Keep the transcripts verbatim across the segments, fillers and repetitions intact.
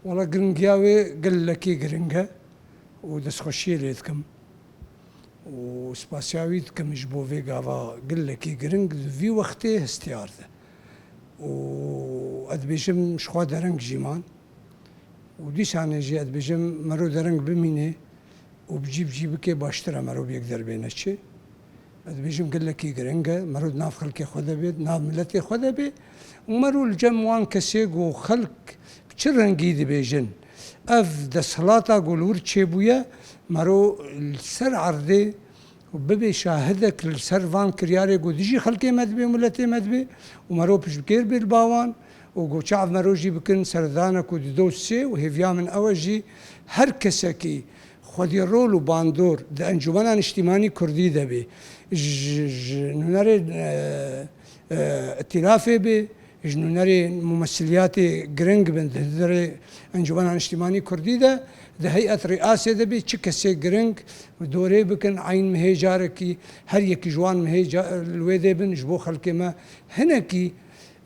Wala giringiya wê gelekî giring e û destxweşiyê lê dikim û spasiya wî dikim ji bo vê gava gelekî giring di vî wextê hestiyar de. Û ez dibêjim ji xwe dereng jî man û dîsanê jî ez dibêjim mero dereng bimîne û bi cî bi cî bike baştir e mero bi yek derbê neçe. Ez dibêjim gelekî giring e, mero di nav xelkê xwe de bê, di nav miletê xwe de bê û mero li cem wan kesê ku xelk bi çi rengî dibêjin, ev desthilata ku li wir çêbûye, mero li ser erdê bibe şahidek li ser van kiryarê ku dijî xelkê me dibê û miletê me dibê û mero piştgêr bê li ba wan û ku çav mero jî bikin serdana ku di do sê û hêviya min ew e jî her kesekî xwedî rol û bandor di Encûmena Niştîmanî Kurdî de bê, ji, ji nûnerê, e, e, îtîlafê bê, ji nûnerê mumesiliyatê giring bin di hundirê Encûmena Niştîmanî Kurdî de, di heyet rîasê de bê, çi kesê giring dorê bikin, eyn mihê carekî, her yekî ji wan mihê ca-, li wê dê bin, ji bo xelkê me hinekî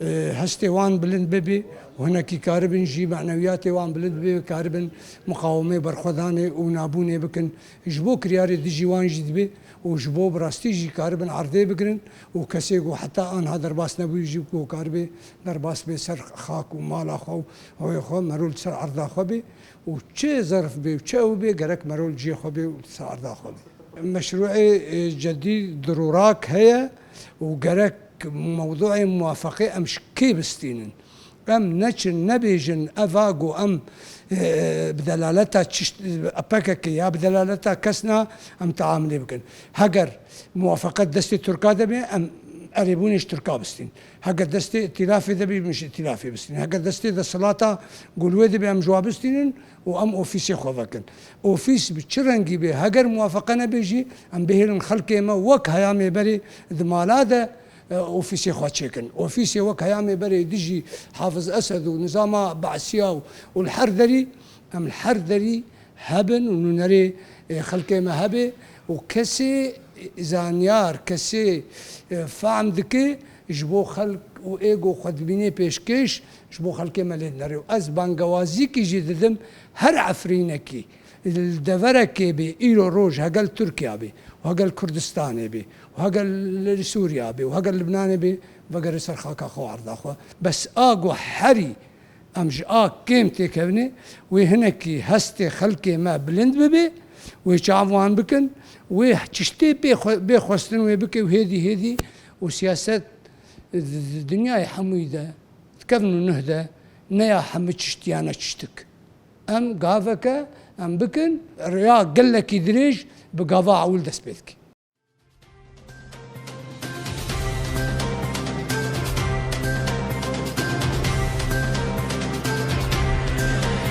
e, hestê wan bilind bibe û hinekî karibin jî manewiyatê wan bilind bibe, karibin muqawimê, berxwedanê û nabûnê bikin. Ji bo kiryarê dijî wan jî dibe û ji bo bi rastî jî karibin erdê bigirin û kesê ku heta anha derbas nebûyî jî ku karibe derbas bê ser xak û mala xwe û hoyê xwe, mero li ser erda xwe bê û çi zerf bê û çi ew bê, gerek mero li cihê xwe bê û li ser erda xwe bê. Meşrûê, e, cedî dirûrak heye û gerek mewduê muwafeqê em ji kê bistînin? Em neçin, nebêjin, eva ku em, e, bi delaleta çişt-, P K K ya bi delaleta kes na, em teamilê bikin. Heger muwafeqet destê Tirka de be, em erêbûnê ji Tirka bistîn. Heger destê îtîlafê de be, em ji îtîlafê bistîn. Heger destê desthilata ku li wê de be, em ji wa bistînin û em ofîsê xwe vekin. Ofîs bi çi rengî be, heger muwafeqe nebe jî, em bihêlin xelkê me wek heyamê berê di mala de, e, ofîsê xwe çêkin. Ofîsê wek heyamê berê dijî Hafiz Esed û nizama Be'siya û, û li her derî, em li her derî hebin û nûnerê, e, xelkê me hebe û kesê zanyar, kesê, e, fehm dike, ji bo xelk û ê ku xwe dibînê pêşkêş, ji bo xelkê me lê dinere. Û ez bangewazîkî jî didim her Efrînekî li deverekê bê, îro roj hegel Tirkiya bê û hegel Kurdistanê bê û hegel li Sûriya bê û hegel Libnanê bê, vegere ser xaka xwe û erda xwe. Bes a ku herî em ji a kêm têkevine, wê hinekî hestê xelkê me bilind bibe, wê çav wan bikin, wê çiştê pê xwe-, bê xwestin wê bike û hêdî hêdî û siyaset di, di dinyayê hemûyî de, di kevn û nuh de ne ya hemû çişt ya ne çiştik. Em gaveke em bikin, rêya gelekî dirêj bi gava ewil dest pê dike.